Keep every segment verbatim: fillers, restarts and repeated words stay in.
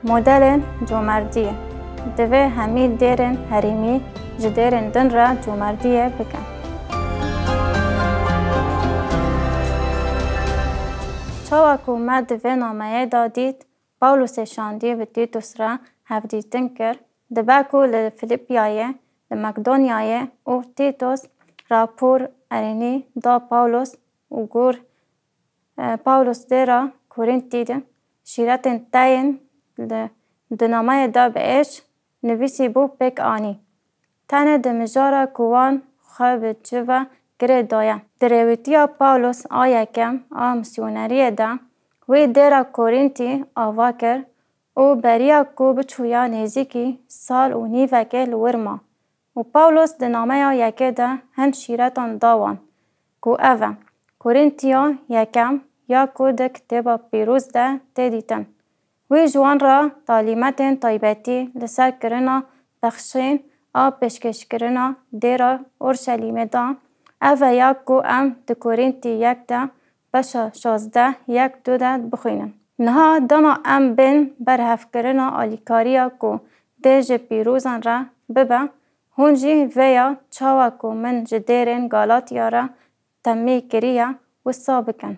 Modelên comerdiyê. Divê hemî dêrên herêmî ji dêrên din re comerdiyê bikin. Çawa ku me di vê nameyê de dît, Pawlosê şandî bi Tîtus re hevdîtin kir, dibe ku li Filîpiyayê, li Makedonyayê û Tîtus rapor erênî da Pawlos û got, e, Pawlos dêra Korîntî de şîretên te yên li, di nameyê de bi êş nivîsîbû pêk anî. Tenê di mijara ku wan xwe bi çi ve girê daye. Di rêwîtiya Pawlos a yekem a misyoneriyê de wî dêra Korîntî ava kir û beriya ku biçûya nêzîkî sal û nîvekê li wir ma. Û Pawlos di nameya yekê de hin şîretan da wan, ku ev e, Korîntiya yekem ya ku di Kitêba Pîroz de tê dîtin. Wî ji wan re talîmetên taybetî li ser kirina bexşên a pêşkêşkirina dêra Orşelîmê da. Ev e ya ku em di Korîntî yek de beşa şazdeh yek du de bixwînin. Niha dema em bên berhevkirina alîkariya ku dê ji pîrozan re bibe, hûn jî vêya çawa ku min ji dêrên Galatiya re temî kiriye, wisa bikin.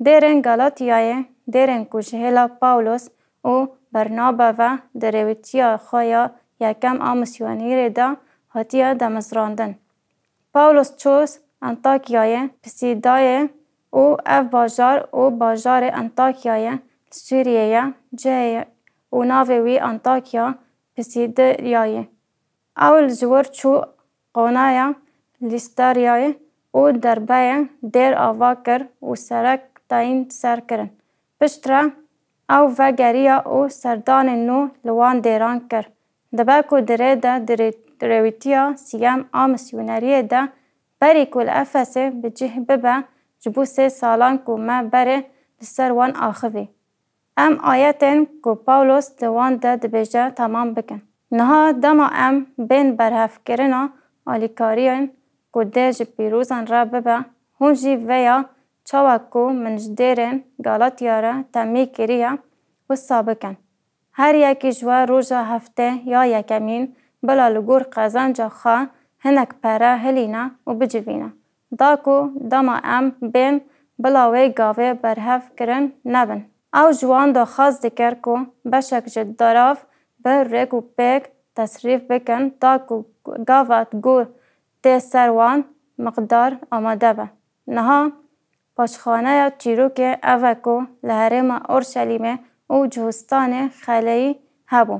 Dêrên Galatiyayê, dêrên ku ji hêla Pawlos û Bernaba ve di rêwîtiya xwe ya yekem a misyoneriyê de hatiye demezrandin. Pawlos çû Antakyayê, Pisîdayê û ev bajar û bajarê Antakyayê li Sûriyê ye, cihê û navê wî Antakya Pisîdiyayê. Ew li ji wir çû qonaya Lîstaryayê û Derbeyê dêr ava kir û serek tayîn ser kirin. Piştre ew vegeriya û serdanên nû li wan dêran kir. Dibe ku di rê de di rê-, rêwîtiya siyem a misyoneriyê de berî ku li Efesê bi cih bibe, ji bo sê salan ku me berê li ser wan axivî. Em ayetên ku Pawlos di wan de dibêje temam bikin. Niha dema em bên berhevkirina alîkariyên ku dê ji pîrozan re bibe, hûn jî vêya çawa ku min ji dêrên Galatiya re temî kiriye, wisa bikin. Her yekî ji we roja heftê ya yekemîn bila li gor qezenca xwe hinek pere hilîne û bicivîne. Da ku dema em bên bila wê gavê berhev kirin nebin. Ew ji wan daxwaz dikir ku beşek ji dirav bi rêk û pêk tesrîf bikin, da ku gava ku tê ser wan miqdar amade be. Niha paşxaneya çîrokê ev e ku li herêma Orşelîmê û Cihûstanê xeleyî hebû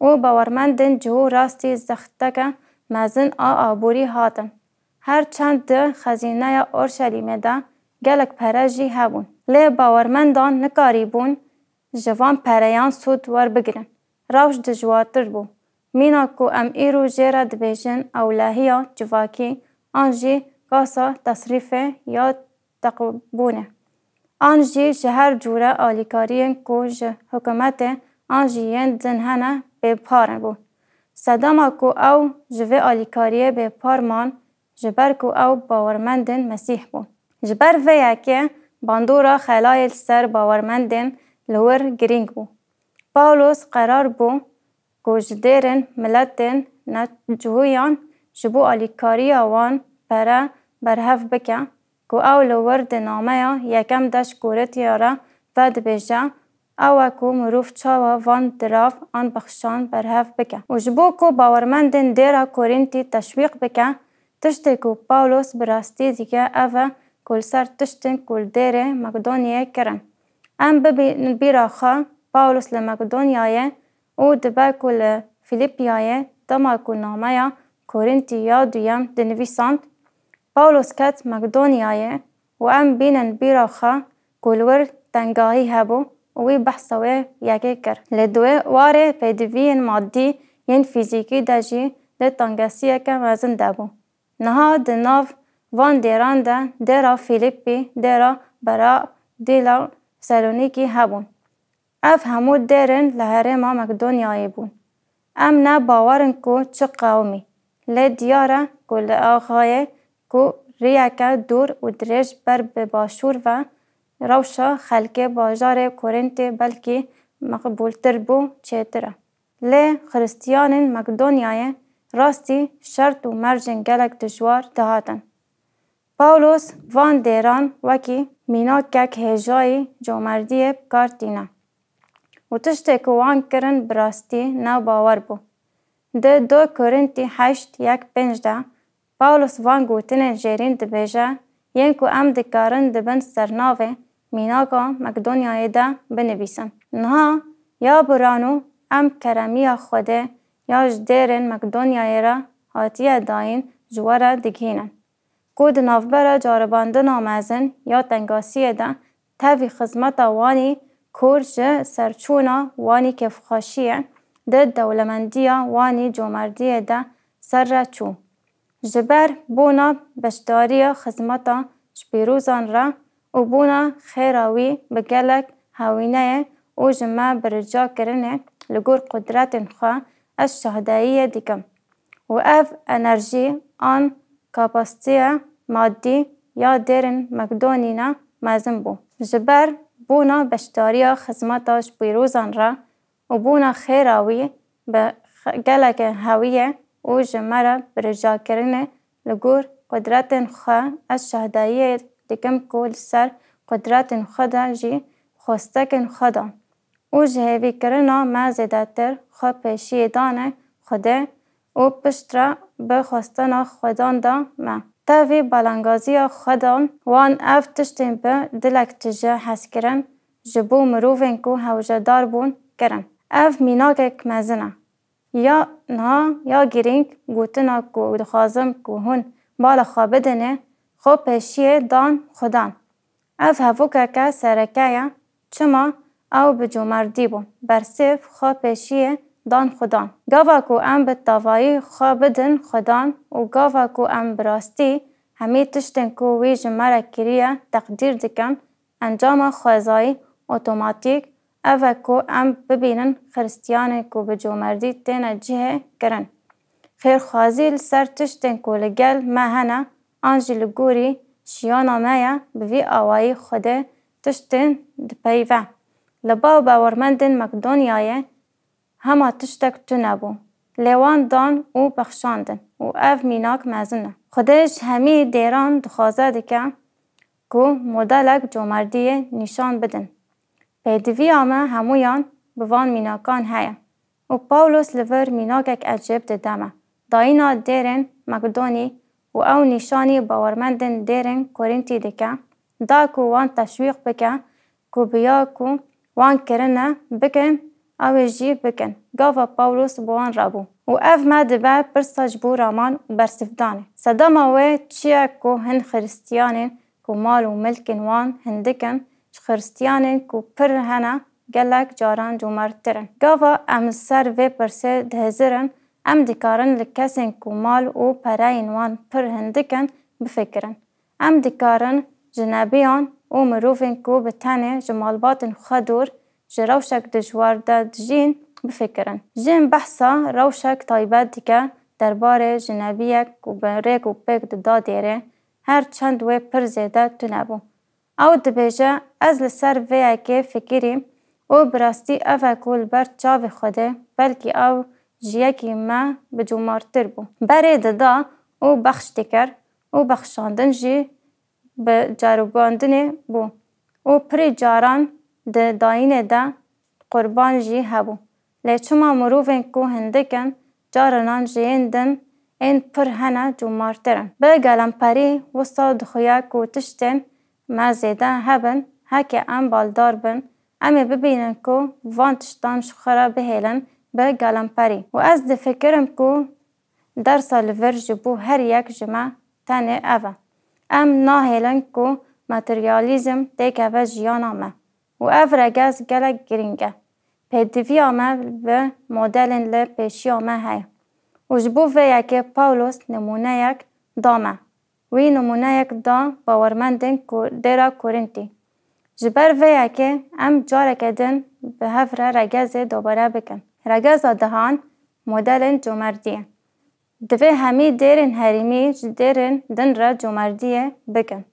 û bawermendên cihû rastî zexteke mezin a aborî hatin. Her çend di xezîneya Orşelîmê de gelek pere jî hebûn. Lê bawermendan nikarîbûn ji van pereyan sûd werbigirin. Rewş dijwartir bû. Mîna ku em îro jê re dibêjin ewlehiya civakî an jî gasa tesrîfê ya teqbûnê, an jî ji her cûre alîkariyên ku ji hikûmetê an jî yên din hene bêpar bû. Sedema ku ew ji vê alîkariyê bêpar man, ji ber ku ew bawermendên Mesîh bûn. Ji ber vê yekê bandora xelayê li ser bawermendên li wir girîng bû. Pawlos qerar bû ku ji dêrên miletên necihûyan ji bo alîkariya wan pere berhev bike, ku ew li wir di nameya yekem de ji Korîntiya re vedibêje, ew e ku mirov çawa van dirav an bexşan berhev bike. Û ji bo ku bawermendên dêra Korîntî teşwîq bike, tiştê ku Pawlos bi rastî dike ev e ku li ser tiştên ku li dêrê Makedonyayê kirin. Em bibînin bîra xwe, Pawlos li Makedonyayê û dibe ku li Filîpiyayê, dema ku nameya Korîntî ya duyem dinivîsand, Pawlos ket Makedonyayê û em bînin bîra xwe ku li wir tengahî hebû û wî behsa wê yekê kir. Li di warê pêdiviyên madî yên fîzîkî de jî di tengesiyeke mezin de bû. Niha di nav van dêran de dêra Fîlîpî, dêra Bera, dêra Selonîkî hebûn. Ev hemû dêrên li herêma Makedonyayê bûn. Em ne bawer in ku çi qewimî, lê diyar e ku li axayê ku riyeke dûr û dirêj ber bi başûr ve rewşa xelkê bajarê Korîntê belkî meqbûltir bû çêtir e. Lê Xiristiyanên Makedonyayê rastî şert û mercên gelek dijwar dihatin. Pawlos van dêran wekî mînakek hêjayî comerdiyê bi kar tîne û tiştê ku wan kirin bi rastî ne bawer bû. Di du Korintî heşt yek pênc de Pawlos van gotinên jêrîn dibêje, yên ku em dikarin di bin sernavê mînaka Makedonyayê de binivîsin. Niha ya birano, em keremiya Xwedê ya ji dêrên Makedonyayê re hatiye dayîn ji we re digihînin, ku di navbera caribandina mezin ya tengasiyê de tevî xizmeta wanî kor ji serçûna wanî kêfxweşiyê di dewlemendiya wanî comerdiyê de ser re çû. Ji ber bona beşdariya xizmeta ji pîrozan re û bona xêra wî bi gelek hewîneyê û ji me bi rica kirinê li gor qudretên xwe ez şahdeyiyê dikim û ev enerjî an kapasiteya madî ya dêrên Makedonî ne mezin bû. Ji ber bona beşdariya xizmeta ji pîrozan re û bona xêra wî bi xe-, geleke hewî ye û ji me re bi ricakirinê li gor qudretên xwe ez şahdeyiyê dikim ku li ser qudretên xwe de jî xwestekên xwe dan û ji hêvîkirina me zêdetir xwe pêşiyê dane Xwedê û piştre bi xwestina Xwedan da me. Tevî balangaziya Xwedan wan ev tiştên bi dilek tije hez kirin, ji bo mirovên ku hewcedar bûn kirin. Ev mînakek mezin e. Ya niha ya girîng, gotina ku dixwazim ku hûn bala xwe bidinê, xwe pêşiyê dan Xudan. Ev hevokeke sereke ye, çima ew bi comerdî bû. Bersêv xwe pêşiyê dan Xudan. Gava ku em bi tavayî xwe bidin Xudan û gava ku em bi rastî hemî tiştên ku wî ji me re kiriye teqdîr dikin, encama xwezayî otomatîk ev e ku em bibînin Xiristiyanên ku bi comerdî têne cihê kirin. Xêrxwazî li ser tiştên ku li gel me hene an jî li gorî şiyana me ye, bi vî awayî Xwedê tiştên dipeyive. Li ba bawermendên Makedonyayê hema tiştek tune bû, lê wan dan û bexşandin û ev mînak mezin e. Xwedê ji hemî dêran dixwaze dike ku modelek comerdiyê nîşan bidin. Pêdiviya me hemûyan bi van mînakan heye û Pawlos li vir mînakek ecêb dide me. Dayîna dêrên Makedonî û ew nîşanî bawermendên dêrên Korintî dike, da ku wan teşwîq bike ku bi ya ku wan kirine bikin, ew ê jî bikin. Gava Pawlos bi wan re bû. Û ev me dibe pirsa ji bo raman û bersivdanê. Sedema wê çi ye ku hin Xiristiyanên ku mal û milkên wan hindik in, ji Xiristiyanên ku pir hene, gelek caran comerttir in. Gava em li ser vê pirsê dihizirin, em dikarin li kesên ku mal û pereyên wan pir hindik in bifikirin. Em dikarin ji nebiyan û mirovên ku bi tenê ji malbatên xwe dûr ji rewşek dijwar de dijîn bifikirin. Jin behsa rewşek taybet dike derbarê ji nebiyek ku bi rêk û pêk dida dêrê, her çend wê pir zêde tune bû. Ew dibêje, ez li ser vê yekê fikirîm û bi rastî ev e ku li ber çavê Xwedê belkî ew ji yekî me bi comartir bû. Berê dida û bexş dikir û bexşandin jî bi carûbandinê bû û pirî caran di dayînê de qurban jî hebû. Lê çima mirovên ku hindik in, carinan ji yên din ên pir hene comartir in? Bi gelemperî wisa dixuye ku tiştên me zêde hebin, heke em baldar bin, em ê bibînin ku van tiştan ji xwe re bihêlin bi gelemperî. Û ez difikirim ku dersa li vir ji bo her yek ji me tenê ev e. Em nahêlin ku materyalîzm têkeve jiyana me. Û ev regez gelek girîng e. Pêdiviya me bi modelên li pêşiya me heye. Û ji bo vê yekê Pawlos nimûneyek da me. Wî nimûneyek da bawermendên ku dêra Korintî. Ji ber vê yekê em careke din bi hev re regezê dobare bikin. Regeza dehan modelên comerdiyê. Divê hemî dêrên herêmî ji dêrên din re comerdiyê bikin.